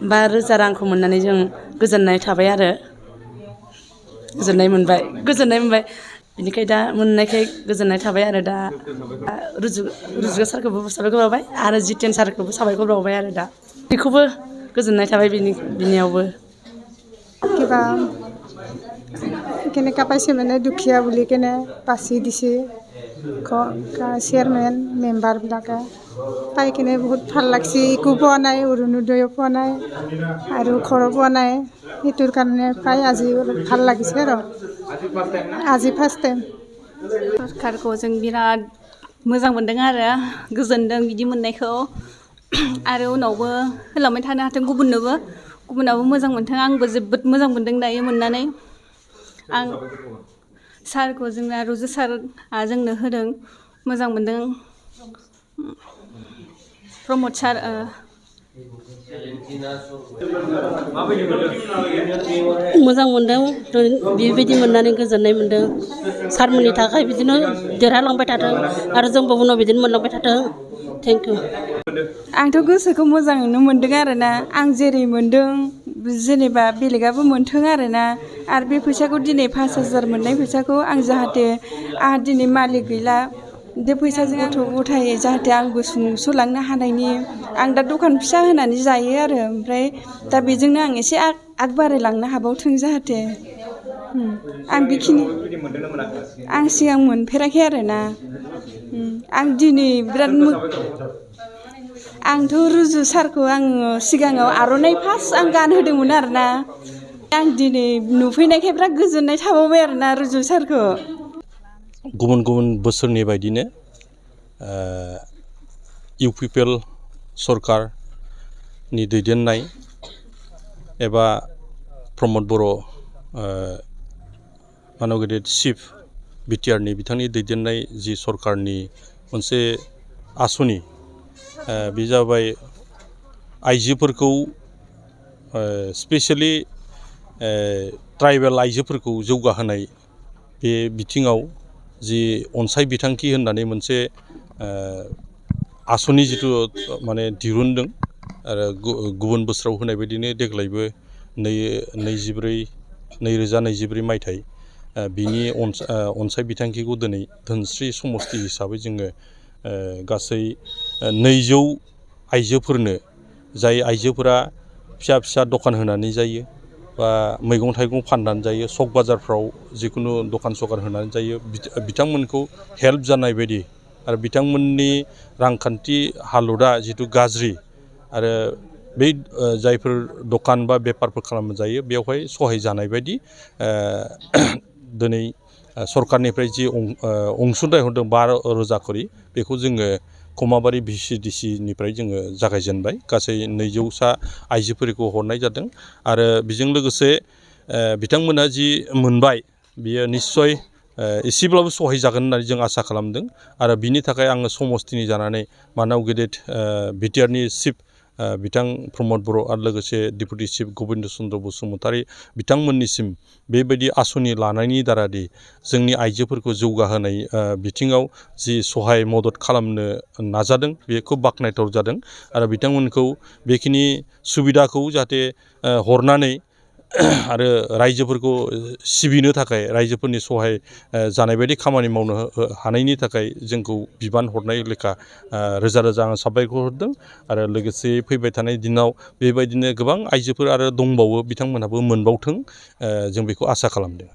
5,000 रांखौ मोननानै जों गोजोननाय थाबाय आरो गोजोननाय मोनबाय बिनिखाय दा मोननायखाय गोजोननाय थाबाय आरो दा रुजुगा सारखौबो साबायखर बावबाय आरो जितेन सारखौबो साबायखर बावबाय आरो दा बेखौबो गोजोननाय थाबाय बिनियावबो কিবা কেনেকা পাইছে মানে দুখীয়া বুলি কেনে বাছি দিছে চেয়াৰমেন মেম্বাৰবিলাকে পাই কিনে বহুত ভাল লাগছে একো পোৱা নাই অৰুণোদয়ো পোৱা নাই আৰু ঘৰো পোৱা নাই সেইটোৰ কাৰণে পাই আজি অলপ ভাল লাগিছে আৰু আজি ফাৰ্ষ্ট টাइम सरकारखौ जों बिराद मोजां मोनदों आरो गोजोनदों बिदि मोननायखौ आरो उनावबो होलांबाय थानो हाथों गुबुनाबो मोजां मोनथों आंबो जोबोद मोजां मोनदों दायो मोननानै आं सारखौ जोंना रुजु सारआ जोंनो होदों मोजां मोनदों प्रमद सार मोजां मोनदों बेबायदि मोननानै गोजोननाय मोनदों सारमोननि थाखाय बिदिनो देरहालांबाय थाथों आरो जोंबो उनाव बिदिनो मोनलांबाय थाथों थेंक इउ आंथ' गोसोखौ मोजाङैनो मोनदों आरोना आं जेरै मोनदों जेनेबा बेलेगाबो मोनथों आरोना आरो बे फैसाखौ दिनै 5,000 मोननाय फैसाखौ आं जाहाथे आंहा दिनै मालिक गैला बे फैसाजों गथ' गथाय जाहाथे आंबो सुंस'लांनो हानायनि आं दा दखान फिसा होनानै जायो आरो ओमफ्राय दा बेजोंनो आं एसे आग बारायलांनो हाबावथों जाहाथे आं बेखिनि आं सिगां मोनफेराखै आरोना आं दिनै बिराद आंथ' रुजु सारखौ आङो सिगाङाव आर'नाइ फार्स्ट आं गानहोदोंमोन आरोना आं दिनै नुफैनायखाय बिराद गोजोननाय थाबावबाय आरोना रुजु सारखौ गुबुन गुबुन बोसोरनि बायदिनो इउपिपिएल सरकारनि दैदेननाय एबा प्रमद बर' मानगेदेर चिफ बिटिआरनि बिथांनि दैदेननाय जि सरकारनि मोनसे आसनि बे जाबाय आइजोफोरखौ स्पेसियेलि ट्राइबेल आइजोफोरखौ जौगाहोनाय बे बिथिङाव जि अनसाय बिथांखि होननानै मोनसे आसनि जिथु माने दिरुनदों आरो गुबुन बोसोराव होनाय बायदिनो देग्लायबो 2024 मायथाइ बिनि अनसाय बिथांखिखौ दिनै धोनस्रि समस्ति हिसाबै जोङो गासै 200 आइजोफोरनो जाय आइजोफोरा फिसा फिसा दखान होनानै जायो बा मैगं थाइगं फाननानै जायो सक बाजारफ्राव जिखुनु दखान सखान होनानै जायो बिथांमोनखौ हेल्प जानाय बायदि आरो बिथांमोननि रांखान्थि हालोदा जिथु गाज्रि आरो बै जायफोर दखान बा बेफारफोर खालामना जायो बेवहाय सहाय जानाय बायदि दिनै सरकारनिफ्राय जि अनसुंथाइ हरदों 5,000 करि बेखौ जोङो कमाबारि VCDC निफ्राय जोङो जागायजेनबाय गासै 200सा आइजोफोरखौ हरनाय जादों आरो बेजों लोगोसे बिथांमोना जि मोनबाय बियो निस्सय एसेब्लाबो सहाय जागोन होननानै जों आसा खालामदों आरो बिनि थाखाय आङो समस्तिनि जानानै मानाव गेदेर बिटिआरनि चिफ बिथां प्रमद बर' आरो लोगोसे डिपुटि चिफ गबिन्द चन्द्र बसुमतारी बिथांमोननिसिम बेबायदि आसनि लानायनि दारादि जोंनि आइजोफोरखौ जौगाहोनाय बिथिङाव जि सहाय मदद खालामनो नाजादों बेखौ बाख्नायथाव जादों आरो बिथांमोनखौ बेखिनि सुबिदाखौ जाहाथे हरनानै आरो रायजोफोरखौ सिबिनो थाखाय रायजोफोरनि सहाय जानाय बायदि खामानि मावनो हानायनि थाखाय जोंखौ बिबान हरनाय लेखा रोजा रोजा आं साबायखर हरदों आरो लोगोसे फैबाय थानाय दिनाव बेबायदिनो गोबां आइजोफोर आरो दंबावो बिथांमोनहाबो मोनबावथों जों बेखौ आसा खालामदों।